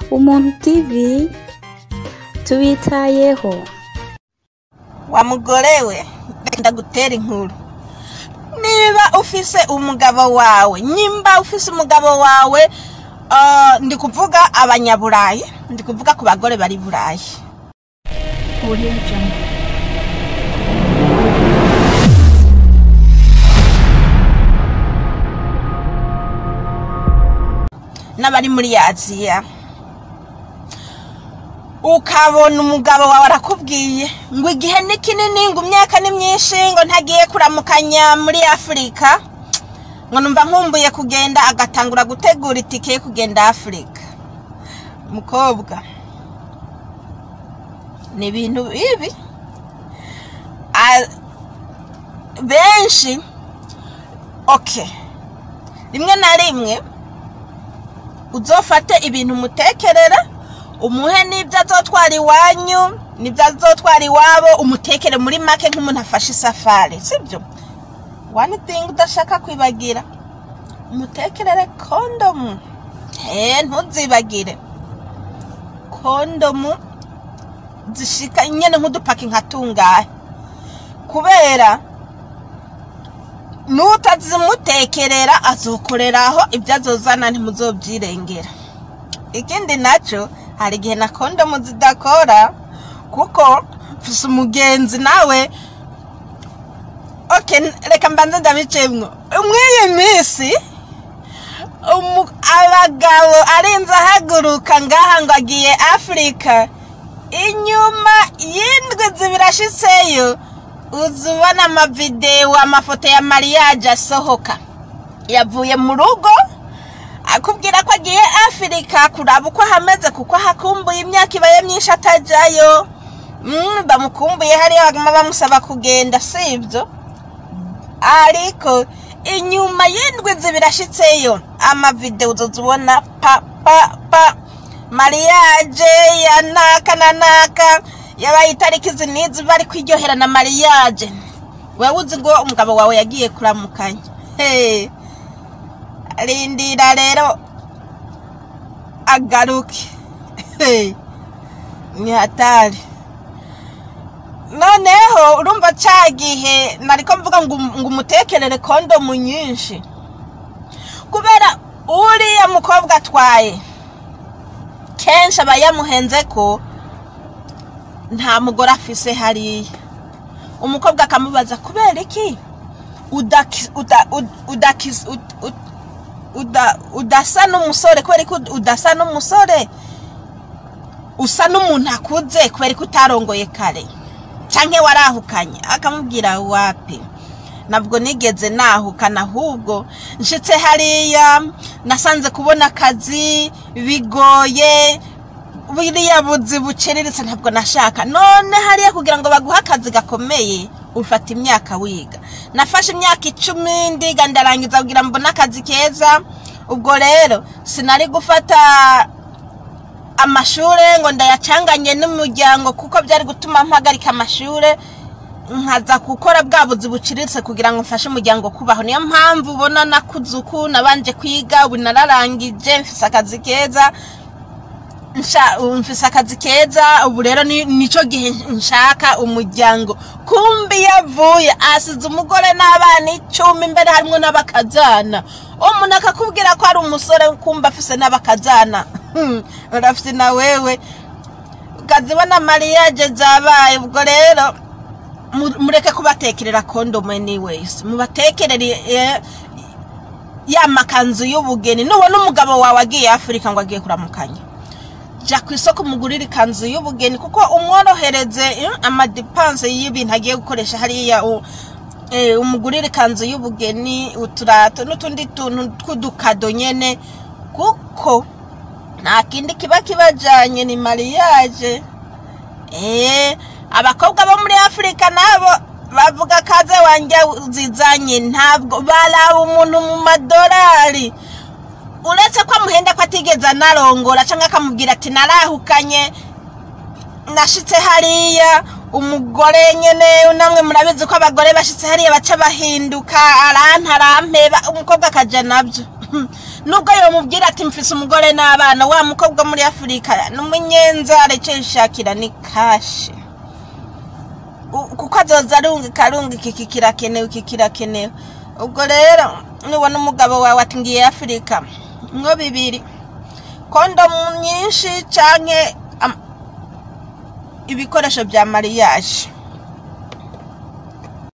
Umuntu TV tubitayeho. Wa mugore we, ndagutera inkuru. Niba ufise umugabo wawe, nyimba ufise umugabo wawe, ndi kuvuga abanyaburayi, ndi kuvuga ku bagore bari Burayi. Audio Jungle. N'abari muri Aziya. Ukabona umugabo wawe arakubwiye ngo igihe ni kinini, ngo imyaka ni myinshi, ngo ntagiye kuramukanya muri Afrika, ngo numva nkumbuye kugenda, agatangura gutegura itike yo kugenda Afrika. Mukobwa, ni ibintu bibi. Benshi okay, rimwe na rimwe uzofate ibintu umutekerera, umuhe n'ibyo azotwara iwanyu n'ibyo azotwara iwabo, umutekere muri make nk'umuntu afashe isafari, sibyo? One thing udashaka kwibagira, umutekerere kondomu. Ntuzibagire kondomu zishika nyene nk'udupaki nka tungahe, kubera nutazimutekerera azokoreraho ibyo azozana ntimuzobyirengera. Ikindi naco, hari igihe na kondomu zidakora, kuko mfise umugenzi nawe. Okay, reka mbanze ndabicemwo. Mw'iyi minsi abagabo arinze ahaguruka ngaha ngo agiye Afrika, inyuma y'indwi zibirashitseyo uzubona amavideo, amafoto ya mariage asohoka. Yavuye mu rugo akubwira ko agiye Afrika kuraba uko hameze, kuko hakumbuye imyaka ibaye myinshi atajayo. Bamukumbuye hariya baguma bamusaba kugenda, sibyo? Ariko inyuma y'indwi zibirashitseyo amavideo uzozubona pa pa pa mariage ya naka na naka yabaye itariki izi n'izi, bari kwiryohera na mariage. Wewe uzi ngo umugabo wawe yagiye kuramukanya. Hey, rindira rero agaruke. Hey, ni hatari. Noneho urumva ca gihe nariko mvuga ngo umutekerere kondomu nyinshi, kubera uriya mukobwa atwaye kenshi aba yamuhenze ko nta mugore afise hariya. Umukobwa akamubaza kubera iki udasa n'umusore, kubera ko udasa n'umusore, usa n'umuntu akuze, kubera ko utarongoye kare canke warahukanye. Akamubwira wapi, nabwo nigeze nahukana, ahubwo nshitse hariya nasanze kubona akazi bigoye, buriya buzi buciriritse ntabwo nashaka. None hariya kugira ngo baguhe akazi gakomeye ufata imyaka wiga. Nafashe imyaka 10 ndiga ndarangiza kugira mbone akazi keza. Ubwo rero sinari gufata amashure ngo ndayacanganye n'umuryango, kuko byari gutuma mpagarika amashure nkaza gukora bwa buzi buciriritse kugira ngo mfashe umuryango kubaho. Niyo mpamvu ubona nakuze uku, nabanje kwiga, ubu nararangije, mfise akazi keza, mfise akazi keza. Ubu rero nico gihe nshaka umuryango. Kumbi yavuye asize umugore n'abana 10, imbere harimwo n'abakazana. Umuntu akakubwira ko ari umusore kumba afise n'abakazana. Urafise na wewe ukazibona mariage zabaye. Ubwo rero mureke kubatekerera kondomu anyways, mubatekerere ya makanzu y'ubugeni. Nubona umugabo wawe agiye Afrika ngo agiye kuramukanya, ja kw'isoko umugurire ikanzu y'ubugeni, kuko umworohereze amadepanse y'ibintu agiye gukoresha hariya. Umugurire ikanzu y'ubugeni, uturato n'utundi tuntu tw'udukado nyene, kuko nta kindi kiba kibajanye ni mariage. Abakobwa bo muri Afrika nabo bavuga kaze wanjye uzizanye, ntabwo baraba umuntu mu madolari, uretse ko amuhenda ko atigeze anarongora, canke akamubwira ati narahukanye nashitse hariya. Umugore nyene namwe murabizi ko abagore bashitse hariya baca bahinduka, aranta arampeba, umukobwa akaja nabyo. Nubwo yomubwira ati mfise umugore n'abana, wa mukobwa muri Afurika n'umunyenzare, icyo yishakira ni cash. Kuko azoza arungika, arungika, iki kirakenewe, iki kirakenewe. Ubwo rero nubona umugabo wawe ati ngiye Afurika, mwo bibiri: kondomu nyinshi canke ibikoresho bya mariage.